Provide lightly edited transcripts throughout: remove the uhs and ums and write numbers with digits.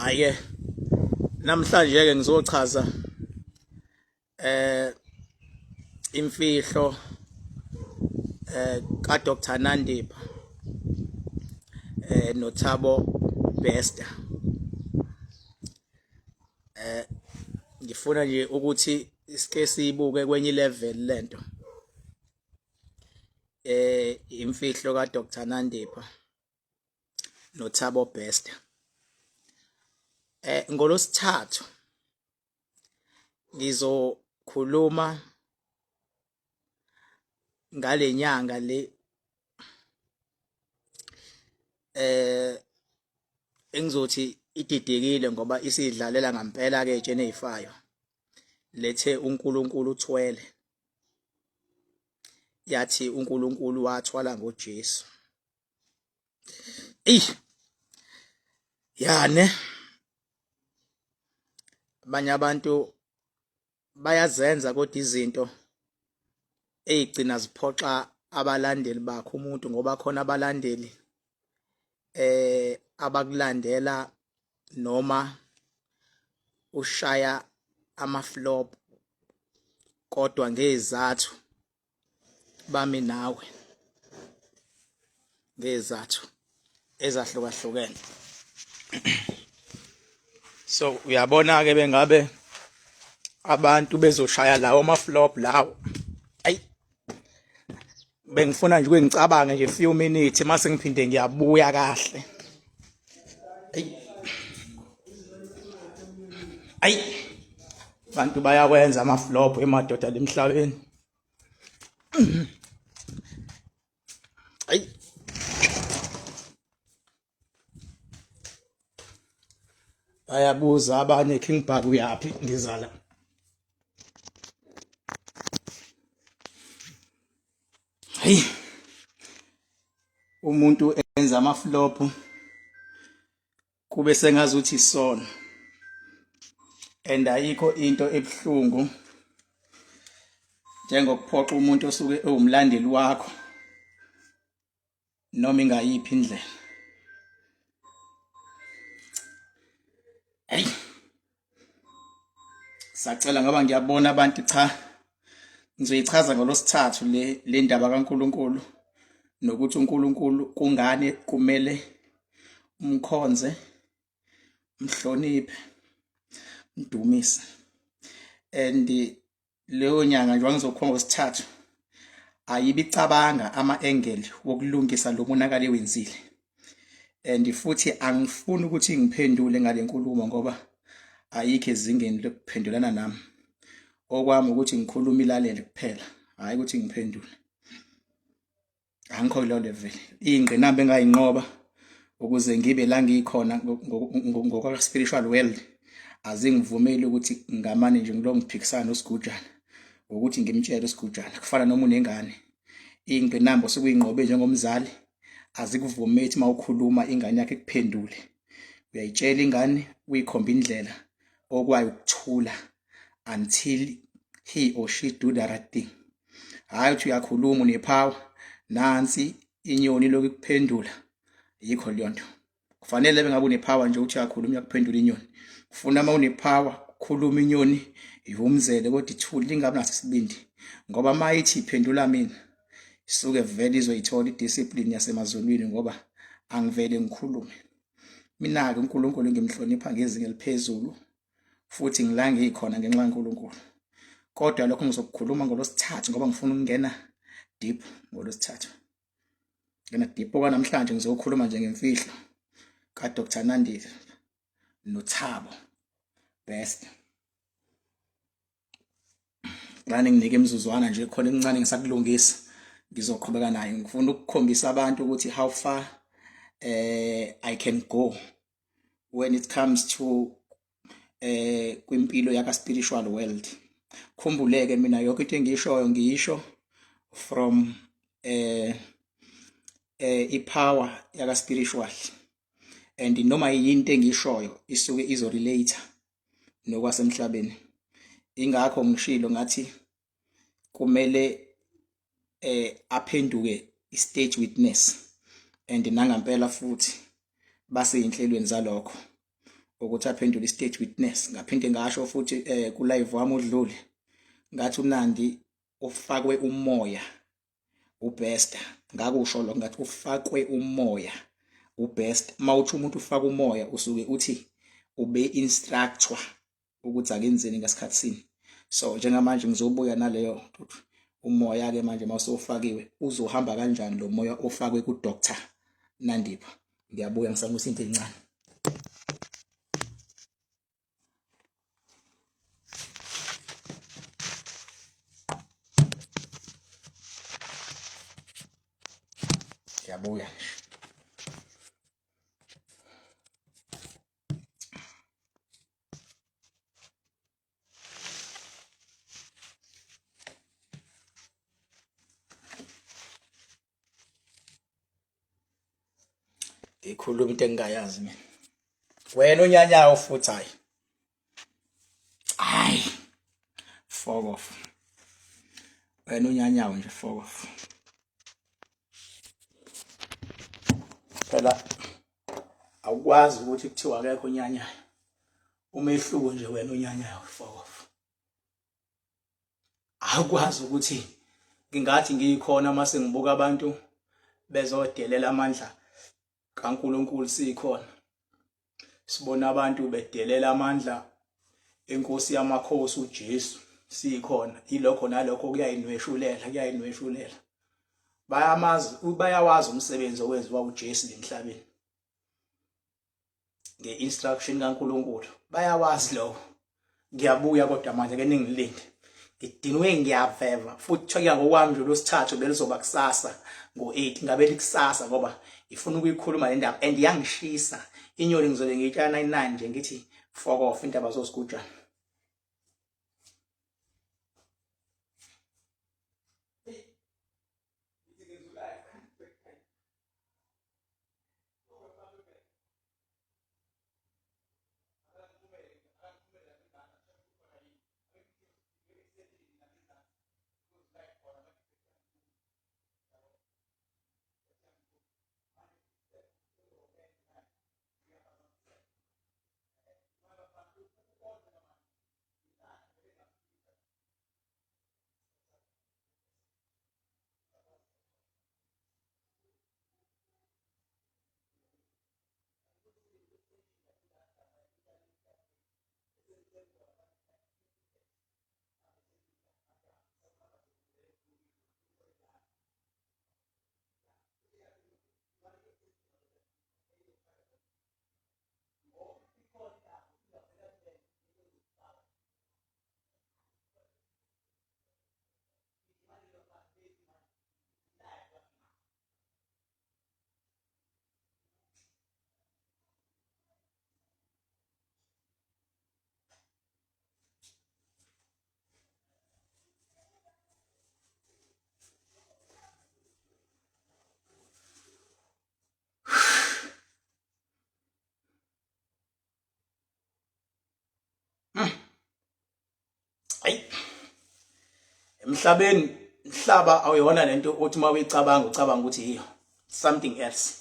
Hhayi-ke namhlanje-ke ngizochaza imfihlo kaDr Nandipha noThabo Bester. Ngifuna nje ukuthi sike siyibuke kwenye i-level lento. Imfihlo kaDr Nandipha noThabo Bester. Ngolosithathu ngizokhuluma ngale nyanga le engizothi ididekile ngoba isidlalela ngampela ke etsheni ezifayo lethe uNkulunkulu uthwele yathi uNkulunkulu wathwala ngoJesu. Eyi ya ne abanye abantu bayazenza kodwa izinto eyigcina ziphoxa abalandeli bakhe umuntu ngoba khona abalandeli abakulandela noma ushaya ama flop kodwa ngezathu bami nawe ngezathu ezahlukahlukene. So uyabona ke bengabe abantu bezoshaya lawo ama flop lawo. Ayi bengifuna nje ukungicabange nje few minutes mase ngiphinde ngiyabuya kahle. Ayi ayi abantu bayakwenza ama flop emadoda lemhlabeni. Ayi bayabuza abanye King Bhaka uyaphi ngizala hayi umuntu enza ama flop kube sengazuthi isono and ayikho into ebuhlungu njengokuphoxa umuntu osuke ewumlandeli wakho noma ingayiphi indlela. Hey, sacela ngoba ngiyabona abantu cha ngizoyichaza ngolosithathu le le ndaba kaNkuluNkulu nokuthi uNkulunkulu kungani kumele umkhonze umhloniphe umdumise and leyo nyanga njengoba ngizokhomba ngosithathu ayibicabanga ama-angle wokulungisa lo monakalo ewenzile and futhi angifuni ukuthi ngiphendule ngale nkulumo ngoba ayikho ezingeni lokuphendulana nami. Okwami ukuthi ngikhulume ilalele kuphela, hhayi ukuthi ngiphendule. Angikho kuleyo level. Iy'ngqinamba engayinqoba ukuze ngibe la ngikhona ngokwa-spiritual world azingivumeli ukuthi ngamane nje ngilokhu ngiphikisana nosigujana ngokuthi ngimtshele usigujana. Kufana noma unengane, iy'ngqinamba osuke uyinqobe njengomzali azikuvumeli ukuthi uma ukhuluma ingane yakho ikuphendule. Uyayitshela ingane uyikhomba indlela okwayo ukuthula until he or she do the right thing. Hhayi ukuthi uyakhuluma unepower nansi inyoni lokhu ikuphendula yikho leyo nto. Kufanele bengabe unepower nje ukuthi uyakhuluma uyakuphendula inyoni. Kufuna uma unepower khuluma inyoni ihumzele kodwa ithule ingabi naso isibindi ngoba uma ithi iphendula mina isuke vele izoyithola idiscipline yasemazulwini ngoba angivele ngikhulume. Mina-ke uNkulunkulu ngimhlonipha ngezinga eliphezulu futhi ngila ngikhona ngenxa kaNkulunkulu. Kodwa lokho ngizokukhuluma ngolosithathu ngoba ngifuna ukungena deep ngolosithathu. Ngena deep okwanamhlanje ngizokhuluma nje ngemfihlo kaDr Nandile noThabo Best. Ngane nginike imizuzwana nje khona emincane ngisakulungisa ngizoqhubeka nayo. Ngifuna ukukhombisa abantu ukuthi how far I can go when it comes to kwimpilo yaka spiritual world. Khumbuleke mina yonke into engiyishoyo ngiyisho from ipower yaka spiritual and noma yini into engiyishoyo isuke izo relate nokwasemhlabeni. Ingakho ngishilo ngathi kumele aphenduke i-state witness and nangampela futhi baseyinhlelweni zalokho. ukuthi aphendule i-state witness. Ngaphinde ngasho futhi ku live wami odlule ngathi uNandi ufakwe umoya uBester. Ngakusho lokho ngathi ufakwe umoya uBester. Mawuthi umuntu ufaka umoya usuke uthi ube instructor ukuthi akenzeni ngasikhathi sini. So njengamanje ngizobuya naleyo umoya ke manje mawusofakiwe uzohamba kanjani lo moya ofakwe ku Dr Nandipha. Ngiyabuya ngisamusa into encane. Ngiyabuya nje. Ngikhuluma into engingayazi mina. Wena onyanyayo futhi hayi. Hayi. Fuck off. Wena onyanyayo nje fuck off. Phela awukwazi ukuthi kuthiwa akekho onyanyayo. Umehluko nje wena onyanyayo fuck off. Awukwazi ukuthi ngingathi ngikhona mase ngibuka abantu bezodelela amandla kaNkuluNkulu sikhona. Sibona abantu bedelela amandla enkosi yamakhosi uJesu sikhona. Ilokho nalokho kuyayinweshulela, kuyayinweshulela. Bayamazi, bayawazi umsebenzi owenziwa uJesu emhlabeni. Nge-instruction kaNkuluNkulu bayawazi lokho. Ngiyabuya kodwa manje ke ningilinde, ngidinwe ngiyaveva futhi kuthiwa ngokwami nje lwesithathu belizoba kusasa ngo-8 ngabe likusasa ngoba ngifuna ukuyikhuluma le ndaba and yangishisa inyoni. Ngizobe ngiyitshala 99 nje ngithi fuck off indaba zosigujana. Hayi. Emhlabeni mhlaba awuyona lento othi uma uyicabanga ucabanga ukuthi yiyo something else.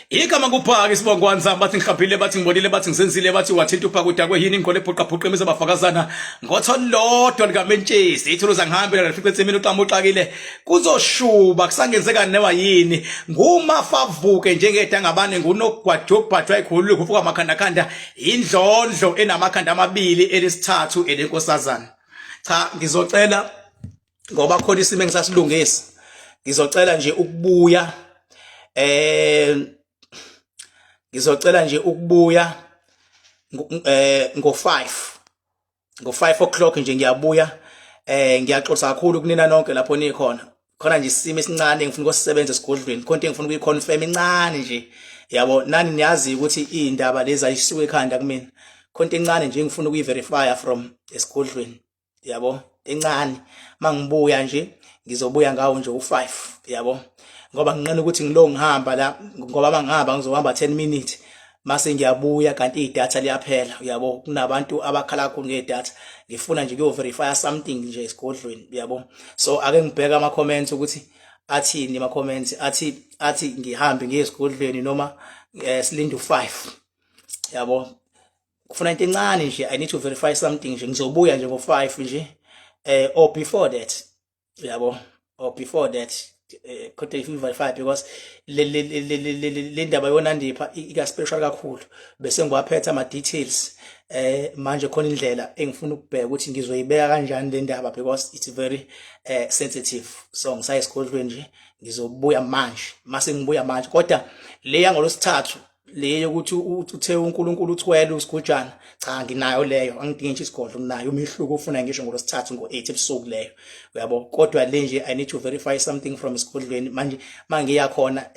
Igama kuphaka isibongo wanzama bathi ngihlabhile, bathi ngibonile, bathi ngizenzile, bathi wathinta uphaka udakwe yini ingole phuqa phuqa imize bafakazana ngotho lodwa likamentshisi ithuluza ngihambe lalifice ensimini uxamu uxakile kuzoshuba kusangenzeka newa yini ngumafavuke njengedangabane ngunogwajubhajwa ikhulu kuvuka amakhandakhanda indlondlo enamakhanda amabili elesithathu elenkosazana. Cha, ngizocela ngoba khona isimo engisasilungisa, ngizocela nje ukubuya ngizocela nje ukubuya ngo-5, ngo-5 o'clock nje ngiyabuya. Ngiyaxolisa kakhulu kunina nonke lapho nikhona khona. Nje isimo esincane ngifuna ukusebenza esigodlweni, khona into engifuna ukuyiconfirm incane nje, yabo. Nani niyazi ukuthi iy'ndaba lezi ayisuke ekhanda kumina. Khona into encane nje engifuna ukuyi-verifya from esigodlweni, yabo, encane. Mangibuya nje ngizobuya ngawo nje u5, yabo, ngoba nginqena ukuthi ngilo ngihamba la, ngoba mangihamba ngizohamba 10 minutes mase ngiyabuya kanti idatha liyaphela, uyabo. Kunabantu abakhala kakhulu ngedatha. Ngifuna nje kuyo verify something nje esigodlweni, uyabo. So ake ngibheke ama comments ukuthi athini, ama comments athi ngihambe ngiye esigodlweni noma silinde u5, yabo. Kufuna into encane nje, I need to verify something nje. Ngizobuya nje ngo5 nje or before that, yabo, or before that, kodwa if you verify, because le ndaba yonandipha ika special kakhulu, bese ngiwaphetha ama details. Manje khona indlela engifuna ukubheka ukuthi ngizoyibeka kanjani le ndaba because it's very sensitive. So ngisaye esigodlweni nje, ngizobuya manje. Mase ngibuya manje, kodwa le yangolosithathu le yokuthi uthe uNkulunkulu uthwele usigujana, cha, nginayo leyo, angidingi ngisho isigodlo, nginayo umehluko ufuna ngisho ngolosithathu ngo-8 ebusuku leyo, uyabo. Kodwa le nje I need to verify something from esigodlweni. Manje mangiya khona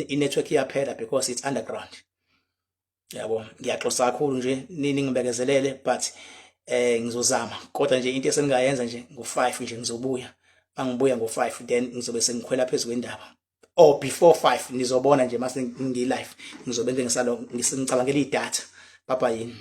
i-network iyaphela because it's underground, yabo. Ngiyaxolisa kakhulu nje, nini ngibekezelele, but ngizozama. Kodwa nje into esengingayenza nje, ngo5 nje ngizobuya. Mangibuya ngo5, then ngizobe sengikhwela phezulu kwendaba or before 5, nizobona nje mase ngi live. Ngizobe ngisalo ngicabangela idatha. Baba yini.